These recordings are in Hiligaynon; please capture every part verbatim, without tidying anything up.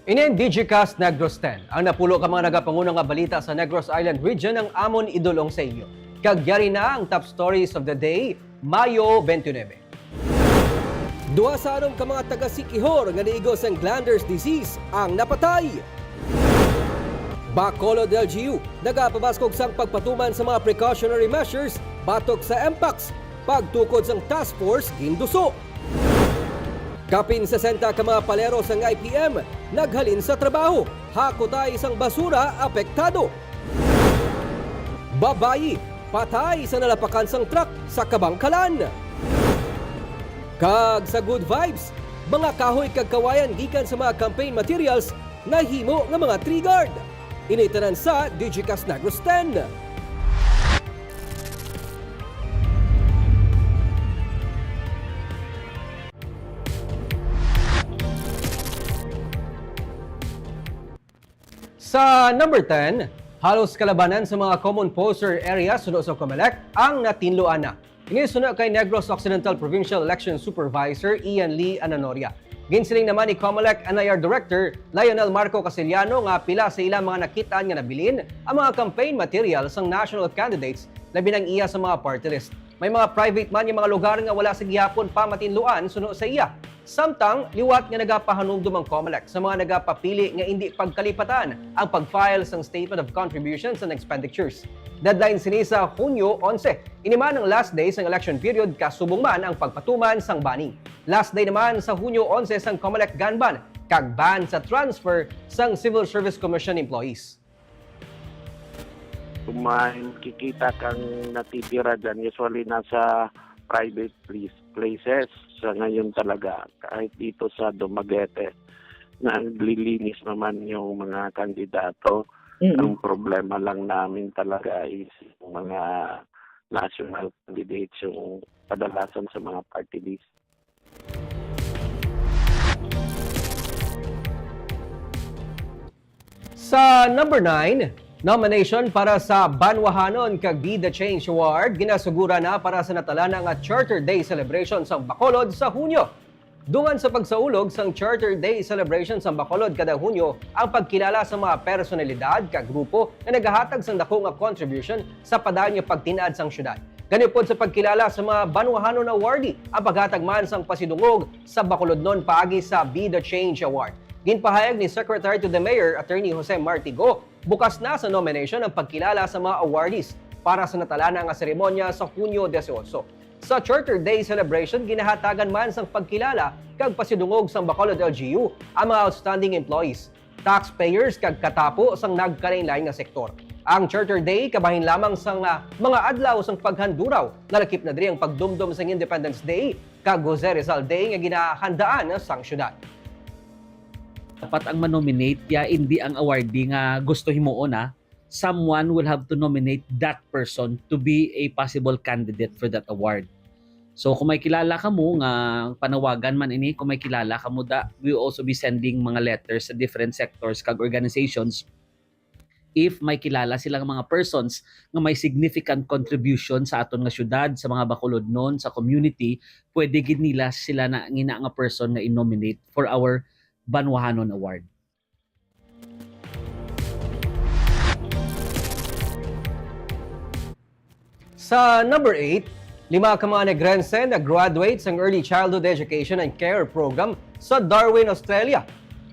Ini ang Digicast Negros ten. Ang napulo ka mga nagapanguna nga balita sa Negros Island Region ang amon idulong sa inyo. Kag yari na ang top stories of the day, Mayo twenty-nine. Duha sa anom ka mga taga Siquijor nga niigo sang glander's disease ang napatay. Bacolod L G U nagapabaskog sang pagpatuman sa mga precautionary measures batok sa MPACS, pagtukod sang task force ginduso. Kapin sesenta ka mga palero sang I P M naghalin sa trabaho, hakutay sang basura apektado. Babayi patay sa nalapakan sang truck sa Kabangkalan. Kag sa Good Vibes, mga kahoy kag kawayan gikan sa mga campaign materials nahimo nga mga tree guard. Ini tanan sa Digicast Negros ten. Sa number ten, halos kalabanan sa mga common poster area suno sa Comelec ang natinluan na. Ini suno kay Negros Occidental Provincial Election Supervisor Ian Lee Ananoria. Ginsiling naman ni Comelec N I R Director Lionel Marco Casiliano nga pila sa ilang mga nakitaan nga nabilin ang mga campaign material sang national candidates, labi nang iya sa mga party list. May mga private man nga mga lugar nga wala sa gihapon pa matinluan suno sa iya. Samtang liwat nga nagapahanumdom ang Comelec sa mga nagapapili nga indi pagkalipatan ang pag-file sang Statement of Contributions and Expenditures. Deadline sini sa Hunyo onse. Ini man ang last day sang election period, kasubong man ang pagpatuman sang banning. Last day naman sa Hunyo onse sang Comelec Ganban, kag ban sa transfer sang Civil Service Commission employees. Kung makikita kang natitira dyan, usually nasa private place, places sa ngayon talaga, kahit dito sa Dumaguete, naglilinis naman yung mga kandidato. Mm. Ang problema lang namin talaga is yung mga national candidates, yung kadalasan sa mga party list. Sa number nine, nomination para sa Banwahanon kag Be the Change Award ginasugura na para sa natalana nga Charter Day celebration sa Bacolod sa Hunyo. Dungan sa pagsaulog sang Charter Day celebration sa Bacolod kada Hunyo ang pagkilala sa mga personalidad kag grupo nga nagahatag sang dako nga contribution sa padayon nga pagtin-ad sang syudad. Gani upod sa pagkilala sa mga Banwahanon Awardee, ang paghatag man sang pasidungog sa Bacolodnon paagi sa Be the Change Award. Ginpahayag ni Secretary to the Mayor, Attorney Jose Martigo, bukas na sa nomination ang pagkilala sa mga awardees para sa natalana nga seremonya sa Hunyo dieciocho. Sa Charter Day celebration, ginahatagan man sang pagkilala kag pasidungog sang Bacolod L G U ang mga outstanding employees, taxpayers kag katapo sang nagkalainlain nga sektor. Ang Charter Day kabahin lamang sang, ah, mga adlaw sang paghanduraw. Nalakip na diri ang pagdumdom sang Independence Day kag Jose Rizal Day nga ginahandaan sang syudad. Dapat ang manominate ya indi ang awardee nga gusto himuon, ah. Someone will have to nominate that person to be a possible candidate for that award. So kung may kilala kamo nga panawagan man ini, kung may kilala kamo da, we will also be sending mga letters sa different sectors kag organizations. If may kilala sila nga mga persons nga may significant contribution sa aton nga syudad, sa mga Bacolodnon, sa community, pwede gid nila sila na ngina nga person nga i-nominate for our Banwahanon Award. Sa number eight, lima ka mga Negrense nag-graduate sang Early Childhood Education and Care Program sa Darwin, Australia.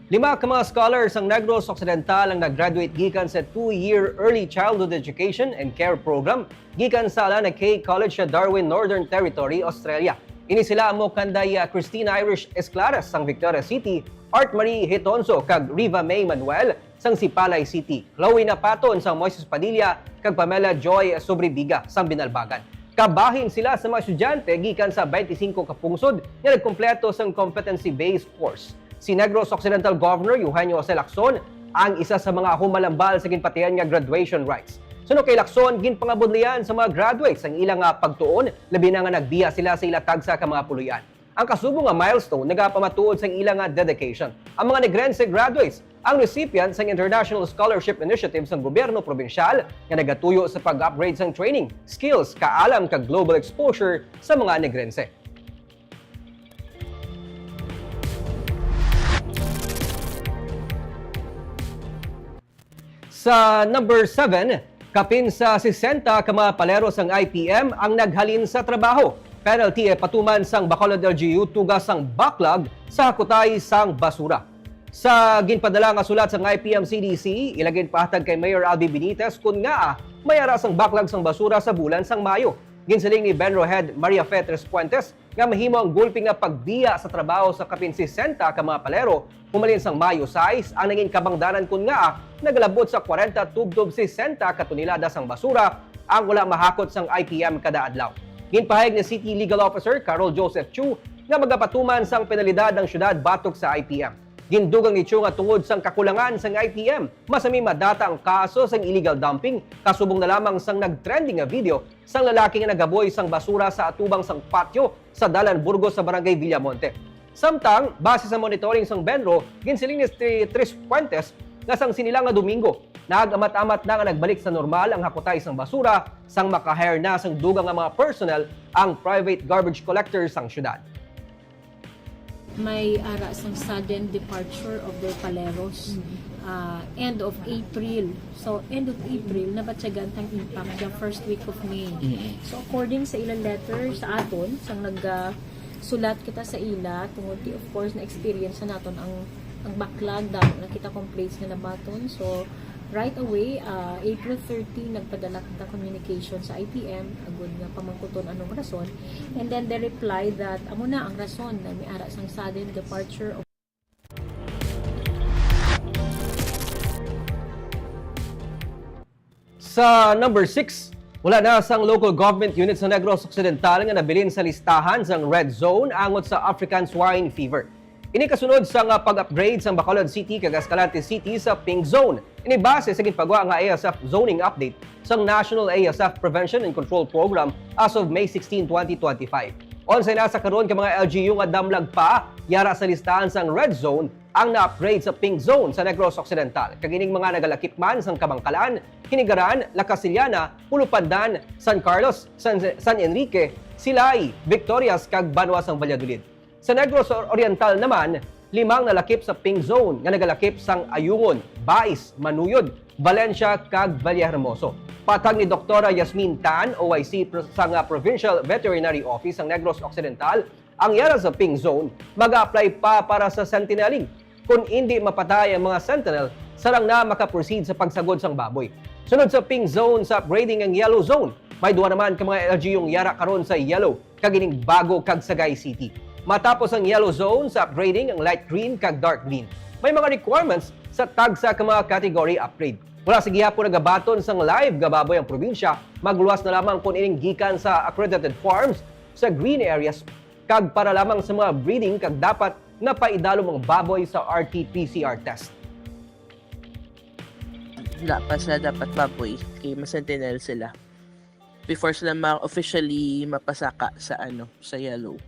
Lima ka mga scholars sang Negros Occidental ang nag-graduate gikan sa two-year Early Childhood Education and Care Program gikan sa Alana Kay College sa Darwin, Northern Territory, Australia. Ini sila amo kanday, ah, Christine Irish Esclaras sang Victoria City, Art Marie Hitonso kag Riva May Manuel sang Sipalay City, Chloe Napaton sang Moises Padilla, kag Pamela Joy Subribiga sang Binalbagan. Kabahin sila sa mga estudyante gikan sa twenty-five ka pungsod nga nagkumpleto sang competency-based course. Si Negros Occidental Governor Eugenio Jose Lacson ang isa sa mga humalambal sa ginpatihan nga graduation rites. Suno kay Lacson, ginpangabudlayan sa mga graduates ang ilang, ah, pagtuon, labi na nga nagbiya sila sa ila tagsa ka mga puloy-an. Ang kasubong nga milestone nagapamatuod sang ila nga dedication. Ang mga Negrense graduates ang recipient sang International Scholarship Initiative sang gobyerno probinsyal nga nagatuyo sa pag-upgrade sang training, skills, kaalam kag global exposure sa mga Negrense. Sa number seven, kapin sa sesenta ka mga palero sang I P M ang naghalin sa trabaho. Penalty e patuman sang Bacolod L G U tuga sang backlog sa hakutay sang basura. Sa ginpadala nga sulat sang I P M C D C, ila ginpahatag kay Mayor Albi Benitez kon ngaa may ara sang backlog sang basura sa bulan sang Mayo. Ginsiling ni Benro Head Maria Fe Tres Puentes nga mahimo ang gulpi nga pagbiya sa trabaho sa kapin sesenta ka mga palero humalin sang Mayo sais ang nangin kabangdanan kon ngaa nagalabot sa kwarenta tubtob sesenta ka tonelada sang basura ang wala mahakot sang I P M kada adlaw. Ginpahayag ni City Legal Officer Carol Joseph Chu nga magapatuman sang penalidad ang syudad batok sa I P M. Gindugang ni Chu nga tungod sang kakulangan sang I P M, masami madata ang kaso sang illegal dumping, kasubong na lamang sang nagtrending nga video sang lalaki nga nagabuy sang basura sa atubang sang patio sa Dalan Burgos sa Barangay Villamonte. Samtang, base sa monitoring sang Benro, ginsiling ni Tri-, Tris Fuentes nga sang sini lang nga Domingo, nag-amat-amat na nga nagbalik sa normal ang hakutay sang basura sang maka-hire na sang dugang nga mga personnel ang private garbage collector sang syudad. May ara sang sudden departure of their paleros. Ah, end of April. So, end of April, nabatyagan tang impact the first week of May. So, according sa ilang letter sa aton, sang nag ah, sulat kita sa ila, tungod ti, of course, na-experience na naton ang ang backlog, damo na kita complaints nga nabaton. So, right away, ah, April thirty, nagpadala kita communication sa I P M, agud nga pamangkuton anong rason. And then they replied that amo na ang rason na may ara sang sudden departure of Sa number six, wala na sang local government unit sa Negros Occidental nga nabilin sa listahan sang red zone angot sa African Swine Fever. Ini kasunod sang pag-upgrade sang Bacolod City kag Escalante City sa pink zone. Ini base sa ginpagwa nga A S F zoning update sang National A S F Prevention and Control Program as of May sixteen, twenty twenty-five. Unsay naa sa karon ka mga L G U nga damlag pa yara sa listahan sang red zone ang na-upgrade sa pink zone sa Negros Occidental, kag ining mga nagalakip man sang Kabankalan, Kinigaran, La Castellana, Ulupandan, San Carlos, San, San Enrique, Silay, Victorias, kag banwa sang Valladolid. Sa Negros Or-, Oriental naman, limang nalakip sa pink zone nga nagalakip sang Ayungon, Bais, Manuyod, Valencia, kag Vallehermoso. Patag ni Doktora Yasmin Tan, O I C pro-, sang, ah, Provincial Veterinary Office sang Negros Occidental, ang yara sa pink zone mag-a-apply pa para sa sentinelling. Kon indi mapatay ang mga sentinel, sarang na maka-proceed sa pagsagod sang baboy. Sunod sa pink zone sa upgrading ang yellow zone, may duha naman ka mga L G U nga yara karon sa yellow, kag ining Bago kag Sagay City. Matapos ang yellow zone sa upgrading ang light green kag dark green. May mga requirements sa tagsa ka mga category upgrade. Wala sa gihapon nagabaton sang live nga baboy ang probinsya, magluwas na lamang kon ining gikan sa accredited farms sa green areas kag para lamang sa mga breeding kag dapat nga paidalom ang baboy sa R T P C R test. Wala pa sila dapat baboy kay ma-sentinel sila. Before sila ma-officially mapasaka sa ano, sa yellow.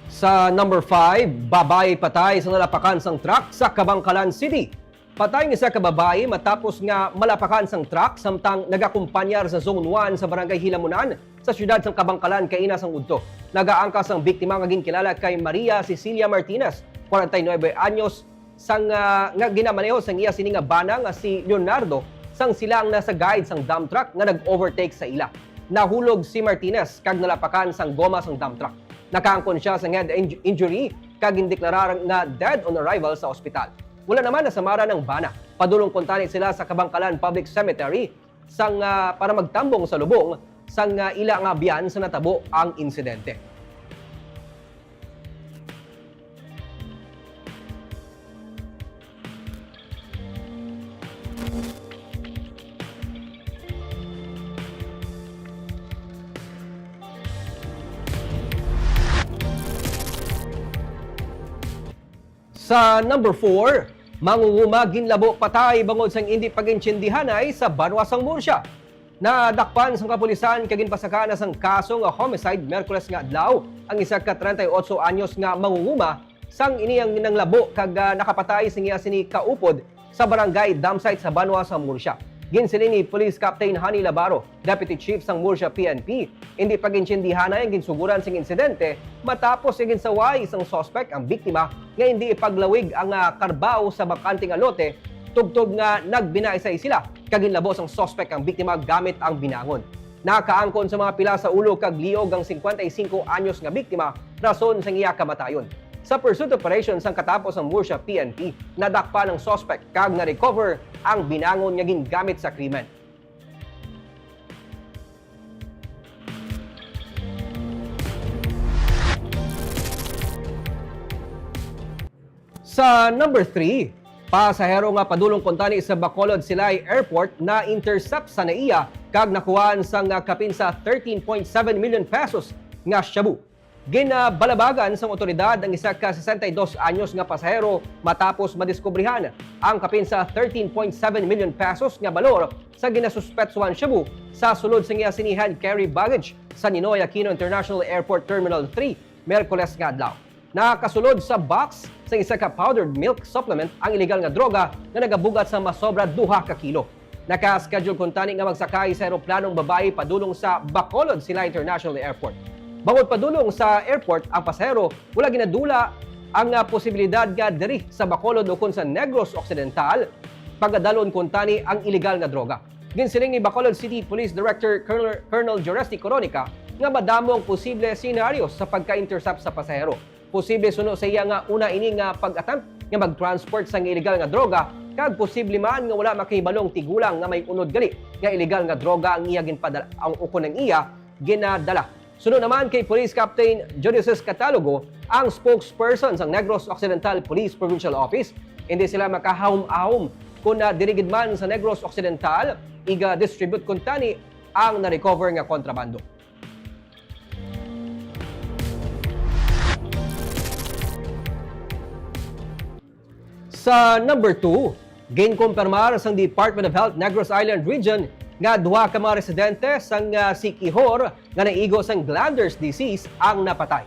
Sa number five, babayi patay sa nalapakan sang truck sa Kabankalan City. Patay ang isa ka babayi matapos nga malapakan sang truck samtang nagakumpanyar sa Zone one sa Barangay Hilamunan sa siyudad sang Kabankalan kaina sang udto. Nagaangkas ang biktima nga ginkilala kay Maria Cecilia Martinez, kwarenta y nuebe anyos, sang, ah, nga ginamaneho sang iya sini nga bana nga si Leonardo sang sila ang nasa guide sang dump truck nga nag-overtake sa ila. Nahulog si Martinez kag nalapakan sang goma sang dump truck. Nakaangkon sia sang head inj-, injury kag gindeklarar nga dead on arrival sa ospital. Wala naman nasamaran ang bana. Padulong kuntani sila sa Kabankalan Public Cemetery sang, ah, para magtambong sa lubong sang, ah, ila nga abyan sa natabo ang insidente. Sa number four, mangunguma ginlabo patay bangod sang indi pag-intindihanay sa banwa sang Murcia. Nadakpan sang kapulisan kag ginpasakaan na sang kaso nga homicide Miyerkules nga adlaw ang isa ka treinta y ocho anyos nga mangunguma sang ini ang nanglabo kag, ah, nakapatay sang iya sini kaupod sa barangay Damsite sa banwa sa Murcia. Ginsiling ni Police Captain Honey Labaro, Deputy Chief sang Murcia P N P, hindi pa gintiendihanay ang ginsuguran sing insidente matapos nga ginsaway sang suspek ang biktima nga hindi ipaglawig ang, ah, karbaw sa bakante nga lote, tubtob nga nagbinaisay sila kag ginlabo sang suspek ang biktima gamit ang binangon. Nakaangkon sa mga pila sa ulo kag liog ang cincuenta y cinco anyos nga biktima, rason sang iya kamatayon. Sa pursuit operation sang katapos ang Murcia P N P, nadakpan ang suspek kag na-recover ang binangon nga gingamit sa krimen. Sa number three, pasahero nga padulong kuntani sa Bacolod Silay Airport na-intercept sa NAIA kag nakuhaan sang, ah, kapin sa thirteen point seven million pesos nga shabu. Ginabalabagan sang awtoridad ang isa ka sesenta y dos anyos nga pasahero matapos madiskubrihan ang kapin sa thirteen point seven million pesos nga balor sa ginasuspetsuhan shabu sa sulod sa iya sinihan carry baggage sa Ninoy Aquino International Airport Terminal three, Miyerkules nga adlaw. Nakasulod sa box sa isa ka powdered milk supplement ang iligal nga droga nga nagabugat sa masobra duha ka kilo. Naka-schedule kuntani nga magsakay sa eroplano ang babayi padulong sa Bacolod Silay International Airport. Bangod padulong sa airport ang pasahero, wala ginadula ang, ah, posibilidad nga diri sa Bacolod ukon sa Negros Occidental pagadalon kuntani ang iligal nga droga. Ginsiling ni Bacolod City Police Director Colonel, Colonel Joresti Coronica nga madamo ang posible senaryo sa pagka-intercept sa pasahero. Posible suno sa iya nga una ini nga pag-attempt nga mag-transport sang iligal nga droga, kag posible man nga wala makahibalong tigulang nga may unod gali nga iligal nga droga ang iya ginpadala, ang ukon ang iya ginadala. Suno naman kay Police Captain Jodices Catalogo, ang spokesperson sang Negros Occidental Police Provincial Office, hindi sila makahahom-ahom kon, ah, diri gid man sa Negros Occidental iga-distribute kuntani ang na-recover nga kontrabando. Sa number two, ginkumpirmar sang Department of Health Negros Island Region nga duha ka mga residente sang, ah, Siquijor nga naigo sang glanders disease ang napatay.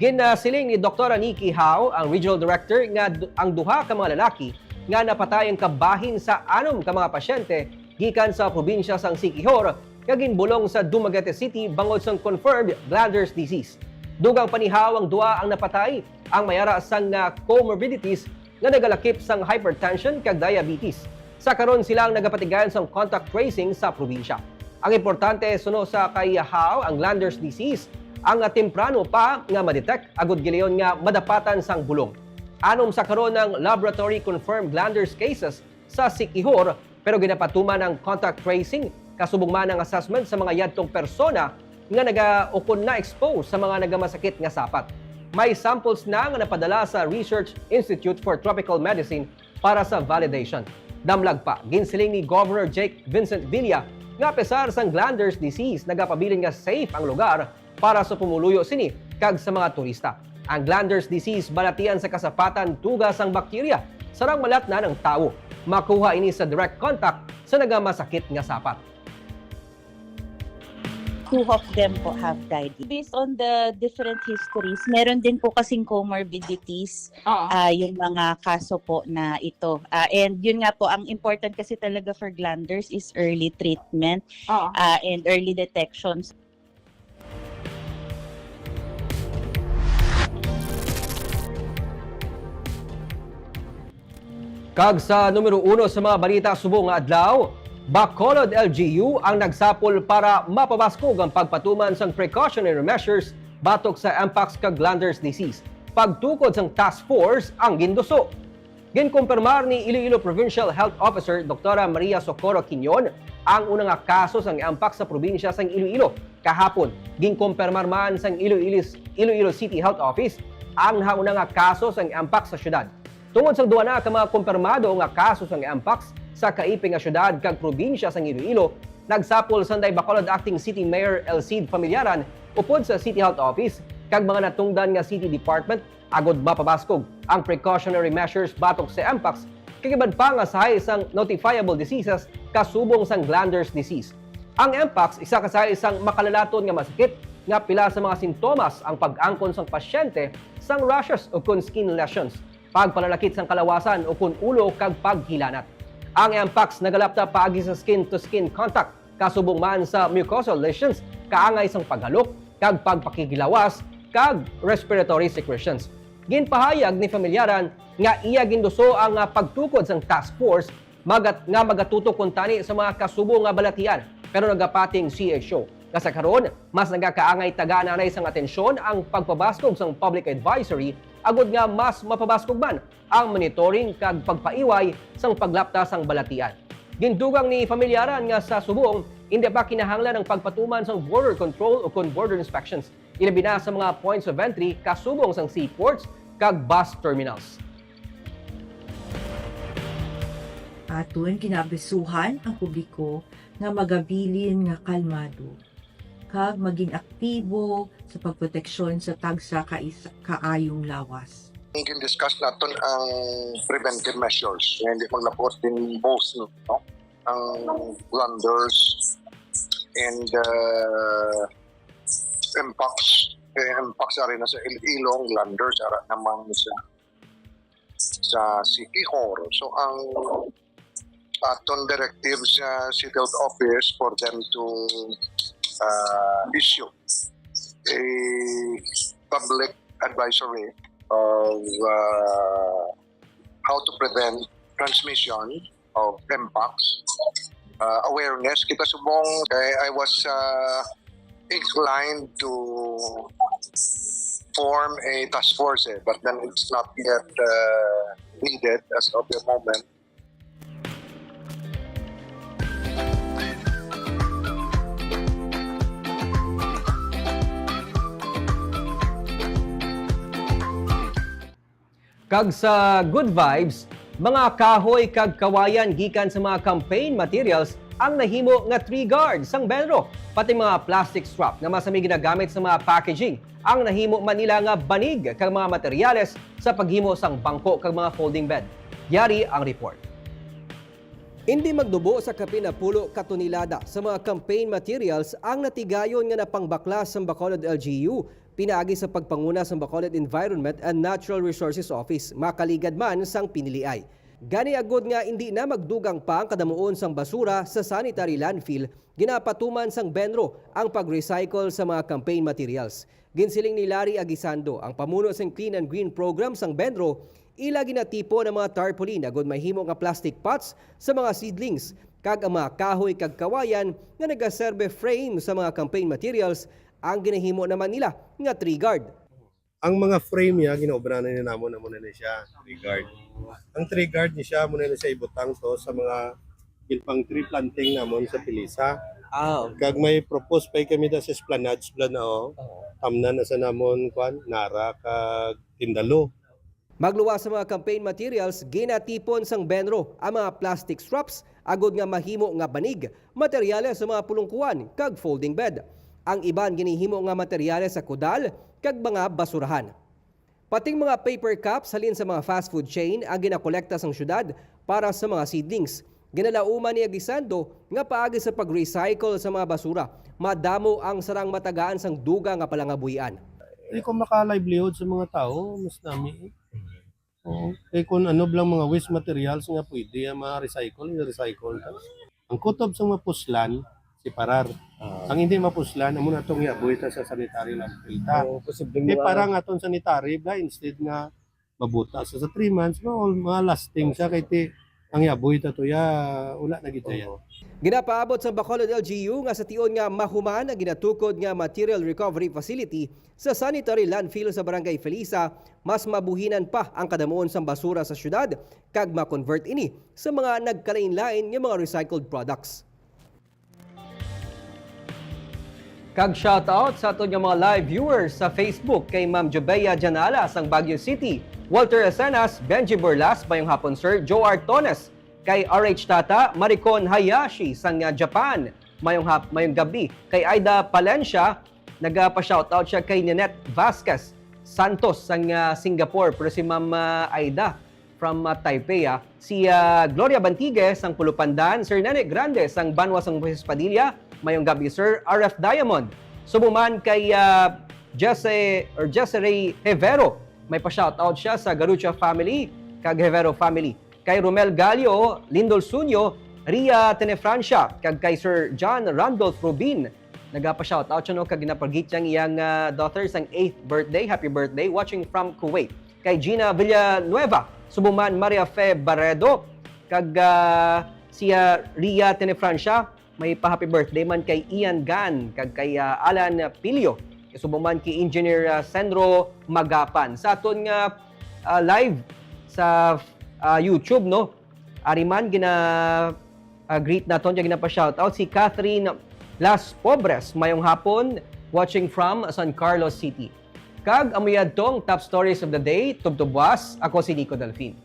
Ginasiling ni Doktora Nikki Hao, ang Regional Director, nga du-, ang duha ka mga lalaki nga napatay ang kabahin sa anom ka mga pasyente gikan sa probinsya sang Siquijor nga ginbulong sa Dumaguete City bangod sang confirmed glanders disease. Dugang pa ni Hao ang duha ang napatay, ang may ara sang, ah, comorbidities nga nagalakip sang hypertension kag diabetes. Sa karon, sila ang nagapatigayon sang contact tracing sa probinsya. Ang importante, suno sa kay Hao, ang glanders disease ang, ah, temprano pa nga ma-detect, agud gilayon nga madapatan sang bulong. Anom sa karon ang laboratory confirmed glanders cases sa Siquijor, pero ginapatuman ang contact tracing, kasubong man ang assessment sa mga yadtong persona nga naga-, ukon na-expose sa mga nagamasakit nga sapat. May samples na nga napadala sa Research Institute for Tropical Medicine para sa validation. Damlag pa, ginsiling ni Governor Jake Vincent Villa nga apisar sang glanders disease, nagapabilin nga safe ang lugar para sa pumuluyo sini kag sa mga turista. Ang glanders disease balatian sa kasapatan tuga sang bakterya, sarang malatnan ang tawo. Makuha ini sa direct contact sa nagamasakit nga sapat. Two of them po have died. Based on the different histories, meron din po kasing comorbidities, Oo. ah, yung mga kaso po na ito. Ah, and yun nga po, ang important kasi talaga for glanders is early treatment, Oo. ah, and early detection. Kag sa numero uno sa mga balita subong nga adlaw, Bacolod L G U ang nagsapol para mapabaskog ang pagpatuman sang precautionary measures batok sa mpox kag glanders disease. Pagtukod sang task force ang ginduso. Ginkumpirmar ni Iloilo Provincial Health Officer Doktora Maria Socorro Quiñon ang una nga kaso sang mpox sa probinsya sang Iloilo kahapon. Ginkumpirmar man sang Iloilo, Iloilo City Health Office ang nahauna nga kaso sang mpox sa syudad. Tungod sang duha na ka mga kumpirmado nga kaso sang mpox sa kaiping nga syudad kag probinsya sang Iloilo, nagsapol sanday Bacolod Acting City Mayor El Cid Familiaran upod sa City Health Office kag mga natungdan nga city department agod mapabaskog ang precautionary measures batok sa mpox, kag iban pa nga sahi sang notifiable diseases kasubong sang glanders disease. Ang mpox isa ka sahi sang makalalaton nga masakit nga pila sa mga sintomas ang pag-angkon sang pasyente sang rashes ukon skin lesions, pagpananakit sang kalawasan ukon ulo kag paghilanat. Ang Mpox nagalapta paagi sa skin-to-skin contact, kasubong man sa mucosal lesions, kaangay sang paghalok, kag pagpakighilawas, kag respiratory secretions. Ginpahayag ni Familiaran nga iya ginduso ang, ah, pagtukod sang task force magat-, nga magatutok kuntani sa mga kasubo nga balatian, pero nagapating C H O nga sa karon mas nagakaangay tagaan anay sang atensyon ang pagpabaskog sang public advisory agud nga mas mapabaskog man ang monitoring kag pagpaiway sang paglapta sang balatian. Gindugang ni Familiaran nga sa subong, hindi pa kinahanglan ang pagpatuman sang border control o kon border inspections, ilabi na sa mga points of entry kasubong sang seaports kag bus terminals. Aton ginaabisuhan ang publiko nga magabilin nga kalmado kag maging aktibo sa pagproteksyon sa tagsa ka isa, kaayong lawas. Gin-discuss naton ang preventive measures nga hindi maglabot din both, no? Ang Landers and uh, Mpox. Eh, Mpox ari na sa Iloilo, Landers ara naman sa sa Siquijor. So ang aton directive sa City Health Office for them to uh, issue a public advisory of uh, how to prevent transmission of Mpox uh, awareness. Kita subong, I, I was uh, inclined to form a task force, eh, but then it's not yet uh, needed as of the moment. Kag sa good vibes, mga kahoy kag kawayan gikan sa mga campaign materials ang nahimo nga tree guard sang BENRO, pati mga plastic strap nga masami ginagamit sa mga packaging ang nahimo man nila nga banig kag mga materyales sa paghimo sang bangko kag mga folding bed. Yari ang report. Indi magnubo sa kapin napulo ka tonelada sa mga campaign materials ang natigayon nga napangbaklas sang Bacolod L G U pinaagi sa pagpanguna sang Bacolod Environment and Natural Resources Office, makaligad man sang piniliay. Gani agud nga indi na magdugang pa ang kadamuon sang basura sa sanitary landfill, ginapatuman sang BENRO ang pag-recycle sa mga campaign materials. Ginsiling ni Larry Aguisando, ang pamuno sang Clean and Green Program sang BENRO, ila ginatipon ang mga tarpaulin agud mahimo nga plastic pots sa mga seedlings, kag ang mga kahoy kag kawayan nga nagaserbe frame sa mga campaign materials ang ginahimo naman nila nga tree guard. Ang mga frame niya, ginaobra na ni namon, amo na ni siya, tree guard. Ang tree guard ni siya, amo na ni siya ibutang to sa mga ginpang tree planting namon sa Pilisa. Ah, Kag may propose pa kami da sa Esplanade, Esplanade, oh. Tamnan na sa namon, kwan, Nara, kag Tindalo. Magluwas sa mga campaign materials, ginatipon sang BENRO ang mga plastic straps agud nga mahimo nga banig, materyales sa mga pulungkuan, kag folding bed. Ang iban ginahimo nga materyales sa kudal kag mga basurahan. Pating mga paper cups halin sa mga fast food chain ang ginakolekta sang syudad para sa mga seedlings. Ginalauman ni Aguisando nga paagi sa pag-recycle sa mga basura, madamo ang sarang matagaan sang dugang nga palangabuhian. Di ko maka-livelihood sa mga tao, mas nami. Oo. Kay kung ano lang mga waste materials nga pwede nga ma-recycle, i-recycle ta. Ang kutob sa mapuslan, separar. Ang hindi mapuslan, amo na tong yaboy ta sa sanitary landfill ta. Oo, posibleng Kay mga parang aton sanitary, bla, instead nga mabuta sa, sa three months, mga, mga lasting siya kay ti ang yaboy ta to ya, wala na gid siya. Oo. Ginapaabot sa Bacolod L G U nga sa tion nga mahuman ang ginatukod nga material recovery facility sa sanitary landfill sa Barangay Felisa, mas mabuhinan pa ang kadamuon sang basura sa syudad kag ma-convert ini sa mga nagkalainlain nga mga recycled products. Kag shoutout sa aton nga mga live viewers sa Facebook kay Ma'am Jubea Janala sang Baguio City, Walter Acenas, Benji Borlas, mayong hapon sir, Joe Artones, kay R H Tata, Maricon Hayashi sang, ah, Japan, mayong hap-, mayong gabi, kay Aida Palencia, nagapa-shoutout siya kay Ninette Vasquez Santos sang, ah, Singapore, pero si Ma'am, ah, Aida from, ah, Taipei, ah. Si, ah, Gloria Bantigue sang Pulupandan, Sir Nene Grande sang Banwa sang Moises Padilla, mayong gabi sir, R F Diamond. Subong man kay, ah, Jesse or Jesse Ray Hevero, may pa-shoutout siya sa Garucha family kag Hevero family. kay Romel Gallo, Lindol Sunyo, Ria Tenefrancia, kag kay Sir John Randolph Rubin. Nagapa-shoutout siya, no, kag ginapagreet ang iyang ah, daughter sang eighth birthday. Happy birthday, watching from Kuwait. Kay Gina Villanueva, subong man Maria Fe Barredo, kag ah, siya Ria Tenefrancia, may pa-happy birthday man kay Ian Gan, kag kay ah, Alan Pilio, subong man kay Engineer ah, Senro Magapan. Sa aton nga ah, live sa ah, YouTube, no, ari man gina ah, greet naton kag ginapa-shoutout si Catherine Las Pobres. Mayong hapon, watching from San Carlos City. Kag amo yadtong top stories of the day, tubtob buwas, ako si Nico Delfin.